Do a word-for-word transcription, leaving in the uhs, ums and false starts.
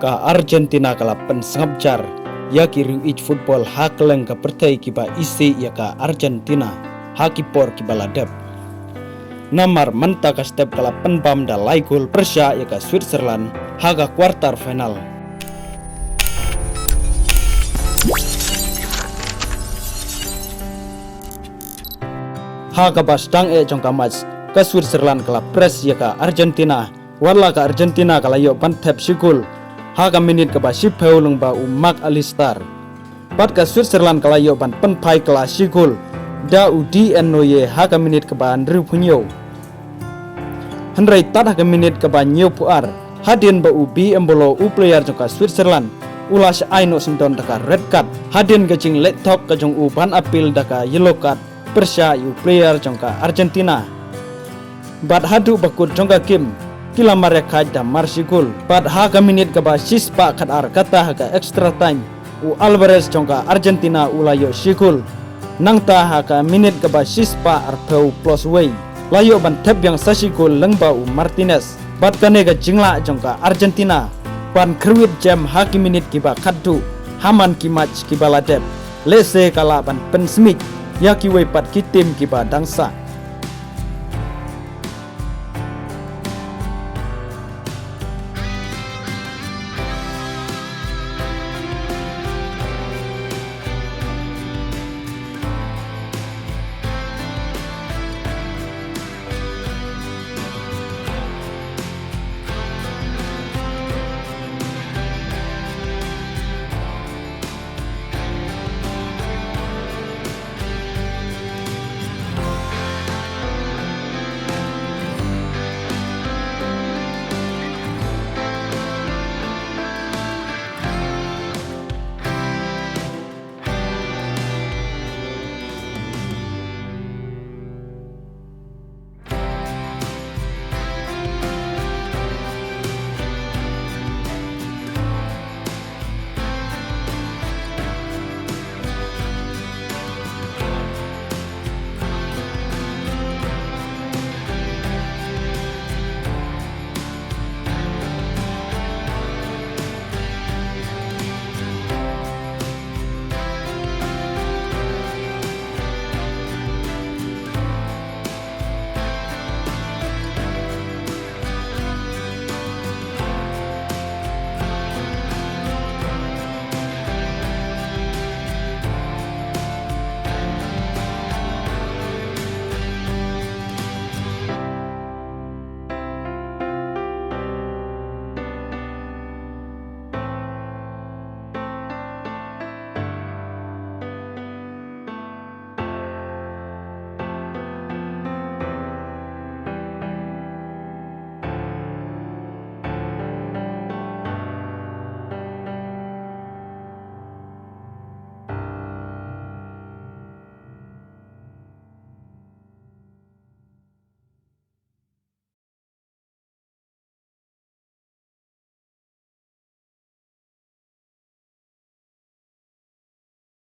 Ka Argentina ka la pynsngap jar ïa ki riew ïeit football ha kylleng ka pyrthei kiba isih ïa ka Argentina ha ki por kiba la dep. Namar mynta ka step ka la pynbam da lai gol pyrshah ïa ka Switzerland ha ka quarter final. Ha kaba sdang eh jong ka match, ka Switzerland ka la press ïa ka Argentina. Watla ka Argentina ka la ïoh ban thep shi gol ha ka minit kaba shiphew lyngba u Mac Allister. Bad ka Switzerland ka la ïoh ban pynphai kylla shi gol da u Daniel Neuer ha ka minit kaba hynriewphew hynñiew. Hynrei tad ha ka minit kaba hynñiewphew ar, hadien ba u Embolo, u player jong ka Switzerland, u la shah ai noh syndon da ka red card hadien ka jingleit thok ka jong u ban appeal da ka yellow card pyrshah ïa u player jong ka Argentina. Bad haduh ba kut jong ka game ki la mareh khaid da mar shi gol. Bad ha ka minit kaba shispah khatar, kata ha ka extra time, u Alvarez jong ka Argentina u la ïoh shi gol. Nangta ha ka minit kaba shispah arphew plus wei, la ïoh ban thep biang sa shi gol lyngba u Martinez. Bad kane ka jinglah jong ka Argentina ban kyrwit jem ha ki minit kiba khatduh ha man ki match kiba la dep, lehse ka lah ban pynsmit ïa kiwei pat ki team kiba dang sah.